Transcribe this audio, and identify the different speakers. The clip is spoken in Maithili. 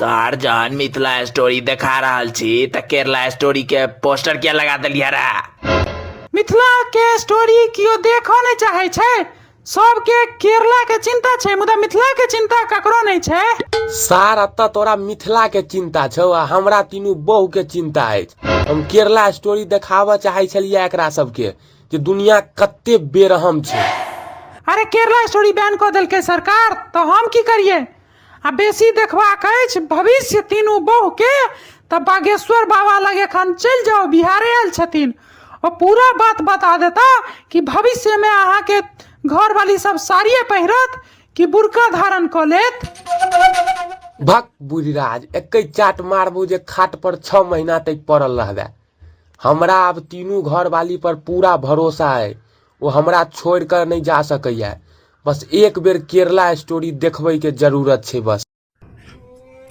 Speaker 1: सर, जहन मिथिला स्टोरी देखा रहल छी तऽ केरला स्टोरी के पोस्टर किया लगा देलियै रे?
Speaker 2: मिथिला के स्टोरी केओ देखऽ नहि चाहै छै। सबके केरला के चिंता छै, मुदा मिथिला के चिंता ककरो नहि छै।
Speaker 3: सार, एतऽ तोरा मिथिला के चिंता छौ आ हमरा तीनू बहु के चिंता अछि। हम केरला स्टोरी देखाबऽ चाहै छलियै एकरा सबके जे दुनिया कते बेरहम छै।
Speaker 2: अरे, केरला स्टोरी बैन कऽ देलकै सरकार तऽ हम की करियै? आ बेसी देखबाक अछि भविष्य तीनू बहु के तऽ बागेश्वर बाबा लग एखन चलि जाउ, बिहारे आयल छथिन। ओ पूरा बात बता देता कि भविष्य में अहाँके घरवाली सब साड़िये पहिरत कि बुरका धारण कऽ लेत।
Speaker 3: भक बुढ़िराज, एकै चाट मारबौ जे खाट पर 6 महीना तक पड़ल रहबे। हमरा आब तीनू घरवाली पर पूरा भरोसा अइ, ओ हमरा छोड़ि कऽ नहि जा सकैया। बस एक बेर केरला स्टोरी देखबै के जरूरत छै बस।